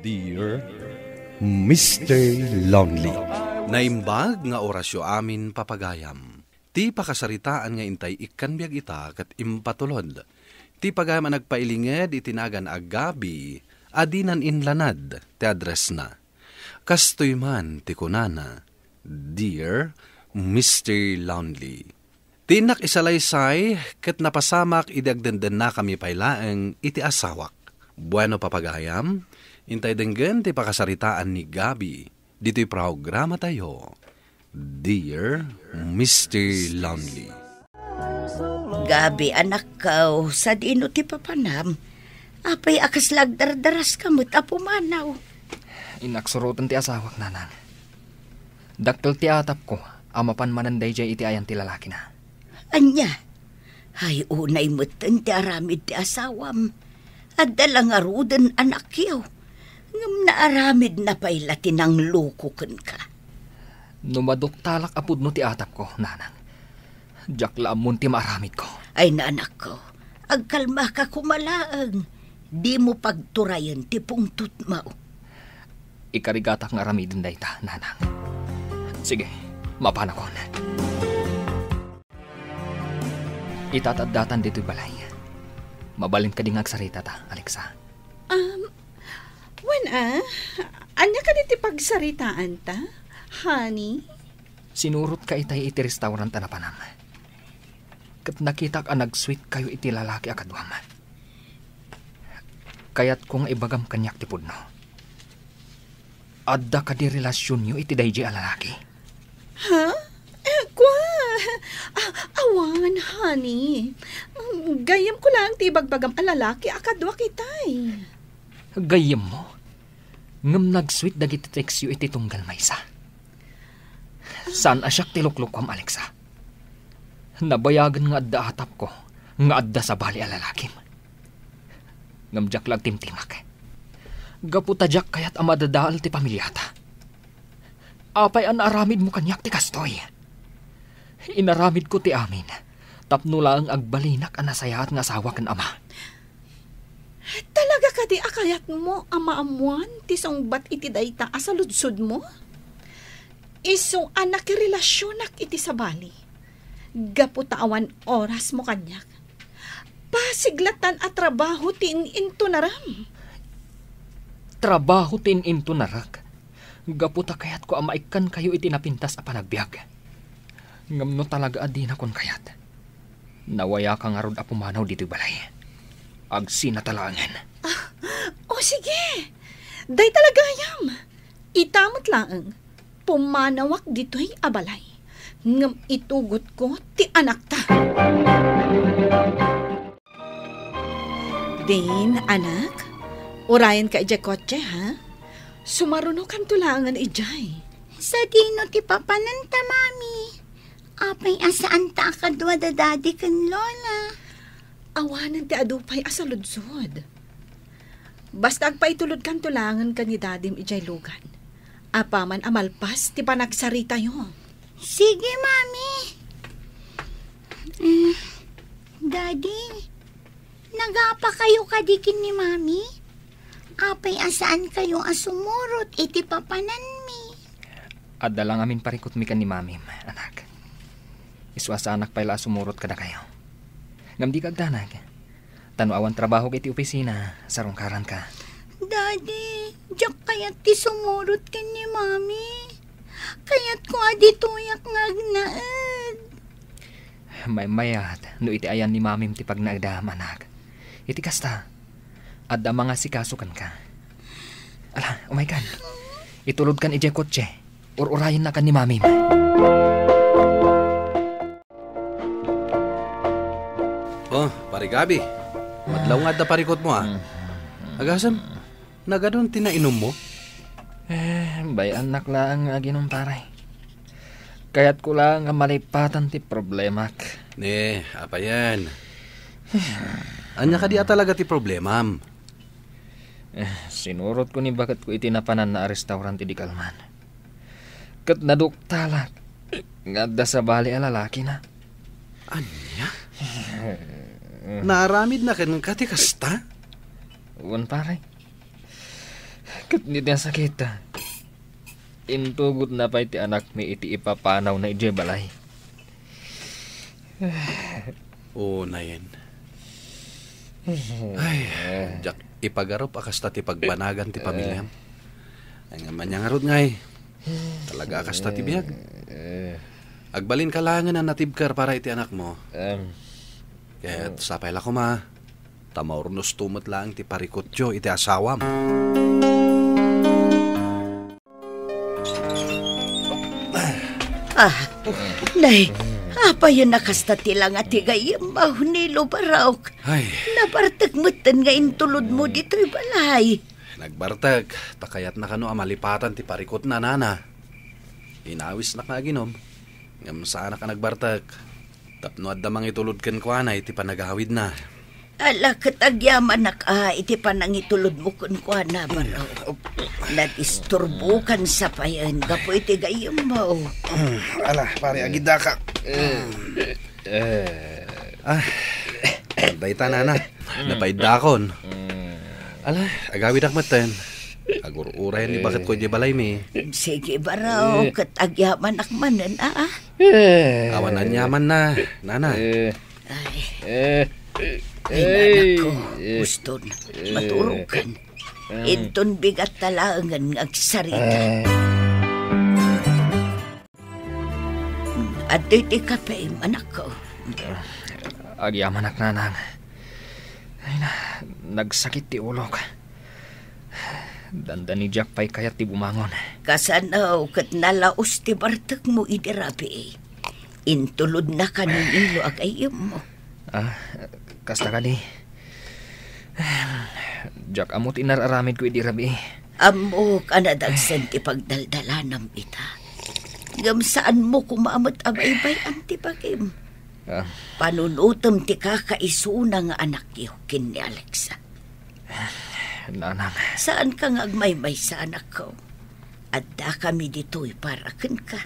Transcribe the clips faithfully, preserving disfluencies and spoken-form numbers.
Dear Mister Lonely. Naimbag nga orasyo amin, papagayam. Ti pakasaritaan nga intay ikkan biag ita ket impatulod. Ti pagayam a nagpailinged iti nagan a Gabi a dinan inlanad ti addressna. Kastoy man ti kunana, "Dear Mister Lonely." Ti innak isalaysay ket napasamak idi agdendennakami pay laeng iti asawak. Bueno, papagayam, intay denggen ti pakasaritaan ni Gabi ditoy programatayo, Dear Mister Lonely. Gabi, anakko, sadino ti papanam? Apay a kasla agdardaraska met a pumanaw? Inaksuroten ti asawak, nanang. Dakkel ti atapko a mapan manen daydiay iti ayan ti lalakina. Ania? Hay, unay metten ti aramid ti asawam. Adda la ngaruden anakyo. Ngem naaramidna pay la ti nangloko kenka. No maduktalak a pudno ti atapko, nanang, diak la ammon ti maaramidko. Ay, anakko, agkalmaka koma laeng. Dimo pagturayen ti pungtotmo. Ikarigatak nga aramiden dayta, nanang. Sige, mapanakon. Ita ti addatan ditoy balay. Mabalin kadi nga agsaritata, Alexa? Um, wen a, ania kadi ti pagsaritaanta, honey? Sinurotka itay iti restaurant a napanam. Ket nakitak a nag-sweetkayo iti lalaki a kaduam. Kayatko nga ibagam kaniak ti pudno. Adda kadi relasionyo iti daydiay a lalaki? Ha? Eh, kua? Ah, awan, honey. Mm, gayyemko laeng ti ibagbagam a lalaki a kaduak itay. Gayyemmo? Ngem nag-sweet dagiti textyo iti tunggal maysa. Saan a siak ti luklukuam, Alexa. Nabayagen nga adda atapko nga adda sabali a lalakim. Ngem diak la agtimtimak. Gapu ta diak kayat a madadael ti pamiliata. Apay a naaramidmo kaniak ti kastoy? Inaramidko ti amin tapno laeng agbalinak a nasayaat nga asawa ken ama. Talaga kadi a kayatmo a maammoan ti sungbat iti dayta a saludsodmo? Isu a nakirelasionak iti sabali, gapu ta awan orasmo kaniak. Pasig latan a trabaho ti in-intunaram. Trabaho ti in-intunarak, gapu ta kayatko a maikkankayo iti napintas a panagbiag. Ngem no talaga a dinakon kayat, nawayaka ngarud a pumanaw ditoy balay. Agsinata laengen. Ah, o sige, dayta la gayam. Ita met laeng, pumanawak ditoy a balay, ngem itugotko ti anakta. Din, anak, urayenka idiay kotse, ha? Sumarunokanto laengen idiay. Sadino ti papananta, Mami? Apay a saanta a kadua da Daddy ken Lola? Awanen ti adu pay a saludsod. Basta agpaitulodkanto laengen ken ni Dadim idiay lugan, apaman a malpas ti panagsaritayo. Sige, Mami. Eh, Daddy, nagapakayo kadi ken ni Mami? Apay a saankayo a sumurot iti papananmi? Adda la ngamin parikutmi ken ni Mamim, anak. Isu a saanak pay la a sumurot kadakayo. Ngem dika agdanag. Ta no awan trabahok iti opisina, sarungkaranka. Daddy, diak kayat ti sumurot ken ni Mami. Kayatko a ditoyak nga agnaed. Maymayat no iti ayan ni Mamim ti pagnaedam, anak. Iti kasta, adda mangasikaso kenka. Ala, umaykan. Itulodkan idiay kotse. Ur-urayennakan ni Mamim. Oh, Pare Gabi. Madlaw nga adda parikutmo, ah. Agasem, nagadun ti nainummo? Eh, bay-annak laeng nga aginum, pare. Kayatko laeng nga malipatan ti problemak. Ne, apayen? Ania kadi a talaga ti problemam? Eh, sinurotko ni baketko iti napananna a restaurant idi kalman. Ket naduktalak nga adda sabali a lalakina. Ania? Naaramidna kenka ti kasta? Wen, pare. Ket ni ti sakit, intugotna pay ti anakmi iti ipapanawna idiay balay. Unayen. Ay, diak ipagarup a kasta ti pagbanagan ti pamiliam. Ay, nga man ngarud ngay. Talaga a kasta ti biag. Agbalinka laengen a natibker para iti anakmo. Em. Ket sapay la koma, ta maurnosto met laeng ti parikutyo iti asawam. Ah, nay, apayen a kasta ti langa ti gayyemmo, Nilo Barok. Ay. Nabartek metten nga intulodmo ditoy balay. Nagbartek, ta kayatna kano a malipatan ti parikutna, nana. Inawisnak nga aginom, ngem saanak a nagbartek. Tapno adda mangitulod kenkuana iti panagawidna. Ala, ket agyamanak a iti panangitulodmo kenkuana, Barok. Nadisturbokan sa payen gapu iti gayyemmo. Ala, pare, agidaka. Eh. Ah, dayta, nana. Napaiddakon. Ala, agawidak metten. Agur-urayen ni baketko idiay balaymi. Sige, Barok, ket agyamanak manen, a? Eh. Awan aniamanna, nana. Eh. Ay. Eh. Ay, nanakko, eh, Uston, eh, maturokan. Eh. Inton bigat ta laengen nga agsarita. Eh. Adtoy ti kape, anakko. Agyamanak, nanang. Ay na, nagsakit ti ulok. Dandani diak pay kayat ti bumangon. Kasano ket nalaos ti bartekmo idi rabii? Intulodnaka ni Nilo a gayyemmo. Ah, kasta kadi. Diak ammo ti inar-aramidko idi rabii. Ammok a nadagsen ti pagdaldalanam ita. Ngem saanmo koma met a baybay-am ti bagim. Ah. Panunotem ti kakaisuna nga anakyo ken ni Alexa. Nanang. Saanka nga agmaymaysa, anakko. Addakami ditoy para kenka.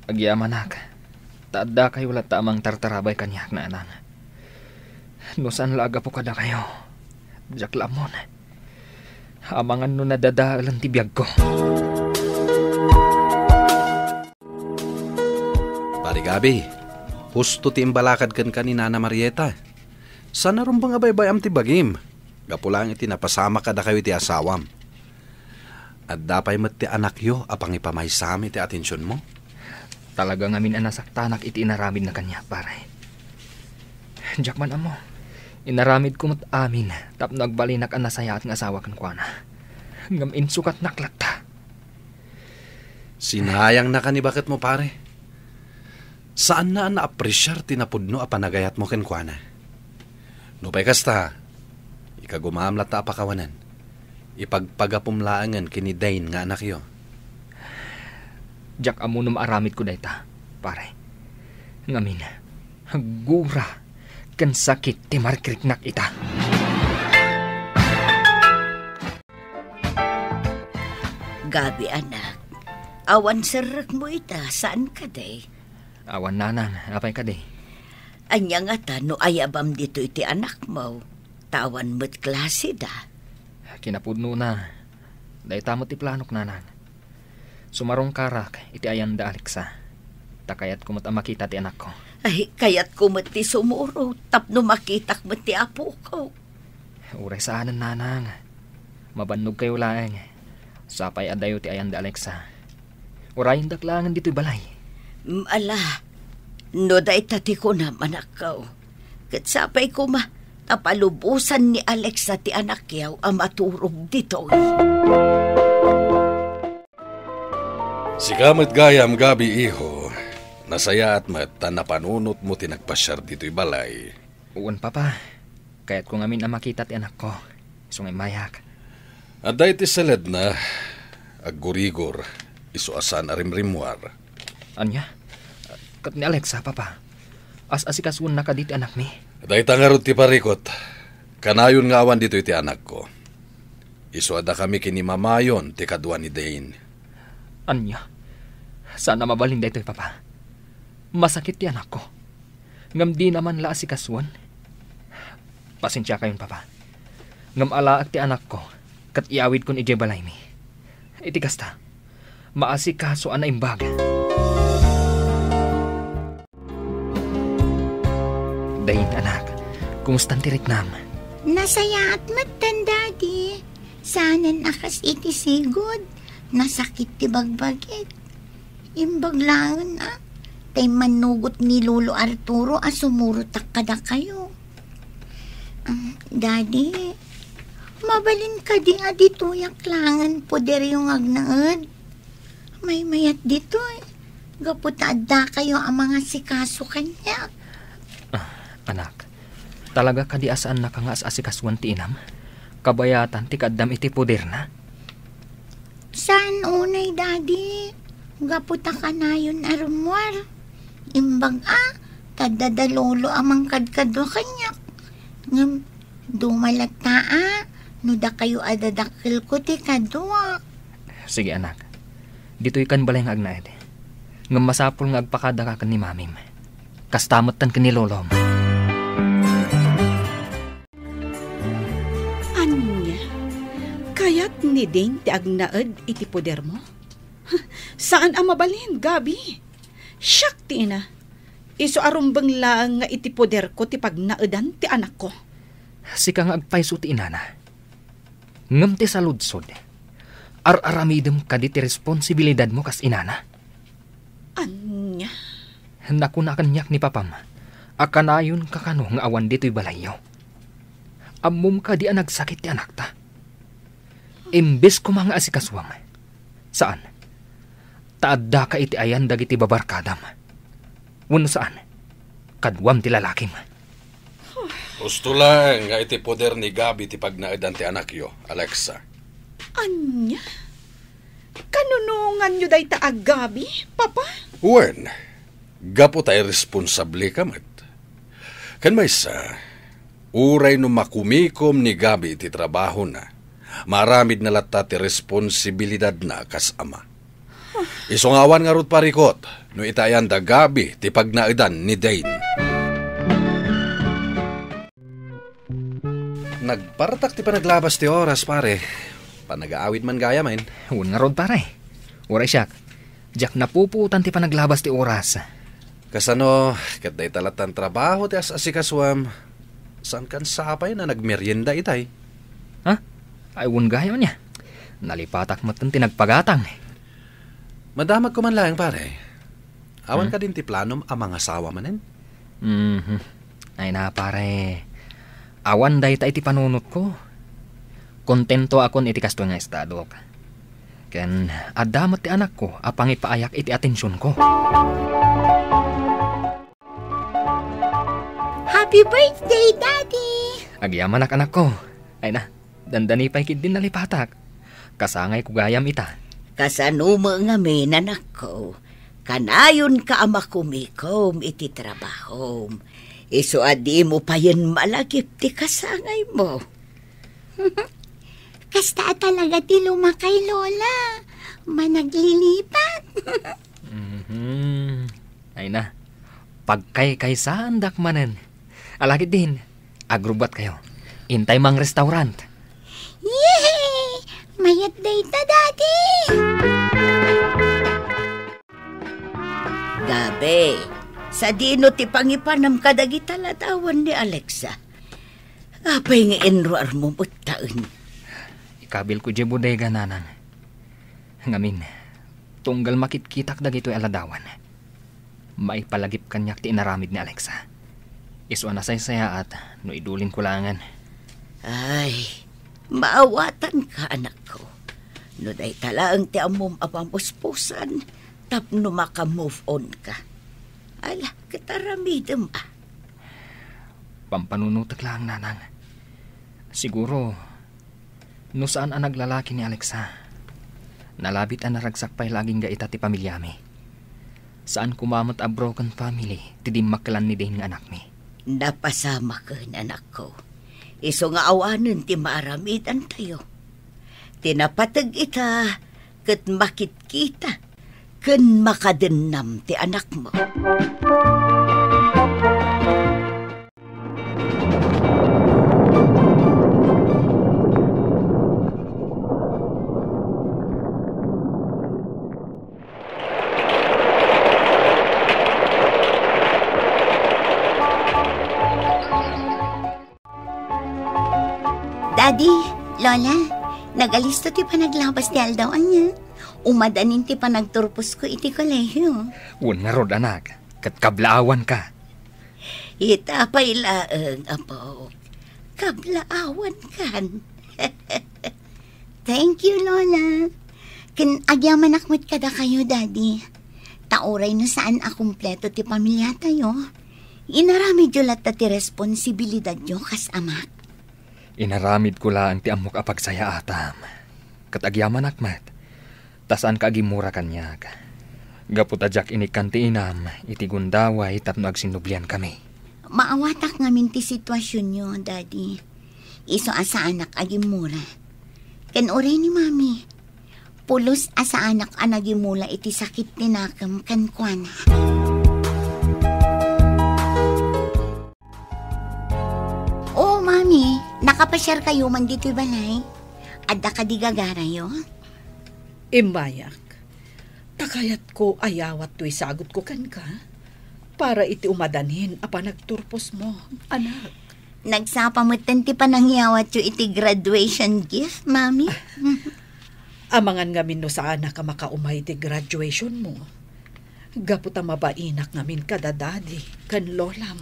Agyamanak, ta addakayo latta a mangtartarabay kaniak, nanang. No saan la a gapu kadakayo, diak la ammon. Amangan no nadadaelen ti biagko. Pare Gabi, husto ti imbalakad kenka ni Nana Marieta. Saan a rumbeng a baybay-am ti bagim, gapu laeng iti napasamak kadakayo iti asawam. Adda pay met ti anakyo a pangipamaysam iti atensionmo. Talaga ngamin a nasaktanak iti inaramidna kaniak, pare. Diak man ammo. Inaramidko met amin tapno agbalinak a nasayaat nga asawa kenkuana. Ngem insukatnak latta. Sinayangnaka ni baketmo, pare. Saanna a naapresiar ti napudno a panagayatmo kenkuana. Nupay kasta, ikagumam latta a pakawanen. Ipagpagapum laengen ken ni Dane nga anakyo. Diak ammo no maaramidko dayta, pare. Ngamin, aggura ken sakit ti marikriknak ita. Gabi, anak. Awan serrekmo ita, saan kadi? Awan, nanang. Apay kadi? Ania ngata no ayabam ditoy ti anakmo? Ta awan met klaseda. Kinapudnona. Dayta met ti planok, nanang. Sumarungkarak iti ayanda Alexa. Ta kayatko met a makita ti anakko. Ay, kayatko met ti sumuro tapno makitak met ti apoko. Uray saanen, nanang. Mabannogkayo laeng. Sapay adayo ti ayanda Alexa. Urayendak laengen ditoy balay. Mm, ala, no dayta ti kunam, anakko. Ket sapay koma, ta palubosan ni Alexa ti anakyo a maturog ditoy. Sika met gayam, Gabi, iho. Nasayaat met ta napanunotmo ti nagpasiar ditoy balay. Wen, Papa. Kayatko ngamin a makita ti anakko. Isu nga immayak. Adda iti saledna, aggurigor, isu a saan a rimrimmuar. Ania? Ket ni Alexa, Papa? As-asikasuenna kadi ti anakmi? Dayta ngarud ti parikut. Kanayon nga awan ditoy ti anakko. Isu a dakami kinimamayon ti kadua ni Dane. Ania? Saan a mabalin daytoy, Papa. Masakit ti anakko. Ngem dina man la asikasuen. Pasensiakayon, Papa. Ngem alaek ti anakko, ket iyawidkon idiay balaymi. Iti kasta, maasikaso a naimbag. Dain, anak, kumustan ti riknam? Nasayaat metten, Daddy. Saanen a kas iti sigud. Nasakit ti bagbagik. Imbag laeng a, tay mannugot ni Lolo Arturo a sumurotak kadakayo. Ah, Daddy, mabalin kadi a ditoyak laengen poderyo nga agnaed? Maymayat ditoy, gapu ta addakayo a mangasikaso kaniak. Ah, anak, talaga kadi a saannaka nga as-asikasuan ti inam? Kabayatan ti kaaddam iti poderna? Saan unay, Daddy. Gapu ta kanayon a rummuar. Imbag a, ta adda da Lolo a mangkadkadua kaniak. Ngem, dumalatta a, no dakayo a dadakkelko ti kadua. Sige, anak. Ditoykan balay nga agnaed. Ngem masapul nga agpakadaka ken ni Mamim. Kasta metten ken ni Lolom. Ania? Kayat ni Dane ti agnaed iti podermo? Saan a mabalin, Gabi. Siak ti ina. Isu a rumbeng laeng nga iti poderko ti pagnaedan ti anakko. Sika nga agpayso ti inana. Ngem ti saludsod, ar-aramidem kadi ti responsibilidadmo kas inana? Ania? Nakuna kaniak ni papam a kanayonka kano nga awan ditoy balayyo. Ammom kadi a nagsakit ti anakta? Imbes koma nga asikasuam, saan, ta addaka iti ayan dagiti babarkadam. Wenno saan, kaduam ti lalakim. Husto laeng nga iti poder ni Gabi ti pagnaedan ti anakyo, Alexa. Ania? Kanunonganyo dayta a Gabi, Papa? Wen, gapu ta irresponsableka met. Ken maysa, uray no makumikom ni Gabi iti trabahona, maaramidna latta ti responsibilidadna kas ama. Isu nga awan ngarud parikot no iti ayan da Gabi ti pagnaedan ni Dane. Nagpartak ti panaglabas ti oras, pare. Panagaawid man gayam, ain? Wen ngarud, pare. Uray siak, diak napupuotan ti panaglabas ti oras. Kasano, ket dayta lattan trabaho ti as-asikasuam? Saankan sapay a nagmerienda itay? Ha? Ay, wen gayam ania. Nalipatak metten ti nagpagatang. Madamagko man laeng, pare. Awan Hmm? kadin ti planom a mangasawa manen? Mhm. Ay na, pare. Awan dayta iti panunotko. Kontento akon iti kastoy nga estadok. Ken adda met ti anakko a pangipaayak iti atensionko. Happy birthday, Daddy! Agyamanak, anakko. Ay na, dandani pay ketdin nalipatak. Kasangayko gayam ita. Kasano met ngamin, anakko? Kanayonka a makumikom iti trabahom. Isu a dimo payen malagip ti kasangaymo. Kasta a talaga ti lumakay, Lola. Managlilipat. Mhm. Ay na, pagkaykaysaandak manen. Ala ketdin, agrubbuatkayo. Intay mangrestaurant. Yehey! Mayat dayta, Daddy! Gabi, sadino ti pangipanam kadagita ladawan ni Alexa? Apay nga inruarmo met taen? Ikabilko diay bodega, nanang. Ngamin, tunggal makitkitak dagitoy a ladawan, maipalagip kaniak ti inaramid ni Alexa. Isu a nasaysayaat no idulinko laengen. Ay, maawatanka, anakko. No dayta laeng ti ammom a pamuspusan tapno maka-move on ka. Ala, ket aramidem a. Pampanunotek laeng, nanang. Siguro, no saan a naglalaki ni Alexa, nalabit a naragsak pay la agingga ita ti pamilyami. Saan koma met a broken family ti dimmakkelan ni Dane nga anakmi. Napasamaken, anakko. Isu nga awanen ti maaramidantayo. Ti napateg ita ket makitkita ken makadennam ti anakmo. Di, Lola, nagalisto ti panaglabas ti aldaw, ania? Umadanin ti panagturposko iti kolehio. Wen ngarud, anak, ket kablaawanka. Ita pay laeng, Apo. Kablaawankan. Thank you, Lola. Ken agyamanak met kadakayo, Daddy. Ta uray no saan a kumpleto ti pamiliatayo, inaramidyo latta ti responsibilidadyo kas amak. Inaramidko laeng ti ammok a pagsayaatam. Ket agyamanak met, ta saanka agimmura kaniak. Gapu ta diak inikkan ti inam iti gundaway tapno agsinnubliankami. Maawatak ngamin ti situasionyo, Daddy. Isu a saanak agimmura. Ken uray ni Mami, pulos a saanak a nagimula iti sakit ti nakem kenkuana. O, Mami, nakapasiarkayo man ditoy balay? Adda kadi gagarayo? Immayak. Ta kayatko a yawat toy sagutko kenka para iti umadanin a panagturposmo, anak. Nagsapa metten ti panangyawatyo iti graduation gift, Mami. Amangan ngamin no saanak a makaumay iti graduationmo. Gapu ta mabainak ngamin kada daddy ken lolam.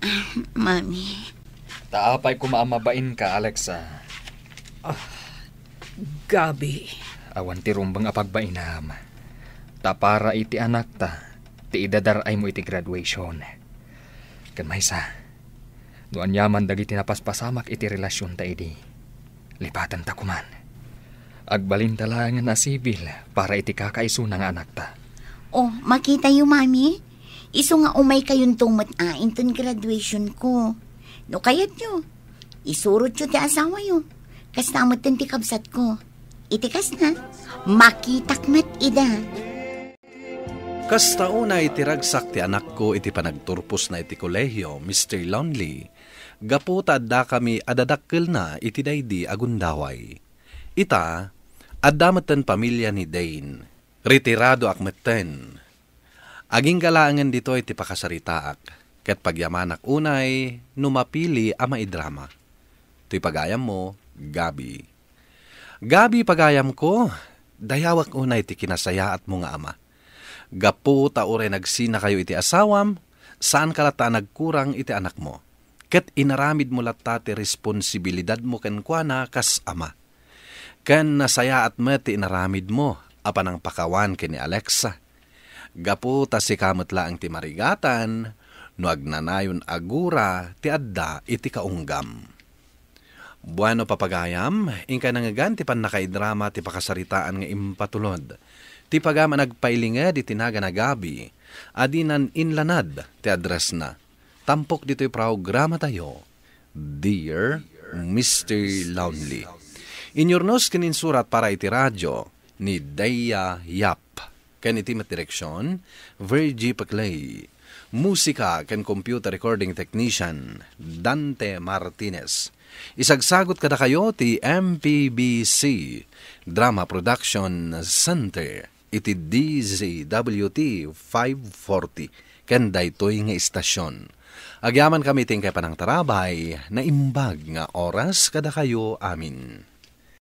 Ah, Mami. Ta apay koma a mabainka, Alexa? Ah, Gabi. Awan ti rumbeng a pagbainam. Ta para iti anakta, ti idadar-aymo iti graduation. Ken maysa, no aniaman dagiti napaspasamak iti relasionta idi, lipatenta koman. Agbalinta laengen a sibil para iti kakaisuna nga anakta. O, makitayo, Mami. Isu nga umaykayonto met a inton graduation ko. No kayatyo, isurotyo ti asawayo. Kasta metten ti kabsatko. Iti kasta, makitak met ida. Kasta unay ti ragsak ti anakko iti panagturposna iti kolehio, Mister Lonely, gapu ta addakami a dadakkelna iti daydi a gundaway. Ita, adda metten pamilia ni Dane. Retiradoak metten. Agingga laengen ditoy ti pakasaritaak, ket pagyamanak unay no mapili a maidrama. Toy pagayammo, Gabi. Gabi, pagayamko, dayawak unay ti kinasayaatmo nga ama. Gapu ta uray nagsinakayo iti asawam, saanka latta a nagkurang iti anakmo. Ket inaramidmo latta ti responsibilidadmo kenkuana kas ama. Ken nasayaat met ti inaramidmo a panangpakawan ken ni Alexa. Gapu ta sika met laeng ti marigatan no agnanayon a gura ti adda iti kaunggam. Bueno, papagayam, inkay nangngegan ti pannakaidrama ti pakasaritaan nga impatulod. Ti pagayam a nagpailinged iti nagan a Gabi, a dinan inlanad ti addressna. Tampok ditoy programatayo, Dear Mister Lonely. Inyurnos ken insurat para iti radio ni Deya Yap. Ken iti met direksion, Virgie Paclay. Musika ken computer recording technician, Dante Martinez. Isagsagut kadakayo ti M P B C Drama Production Center iti D Z W T five forty ken daytoy nga istasyon. Agyamankami iti inkay panangtarabay, naimbag nga oras kadakayo amin.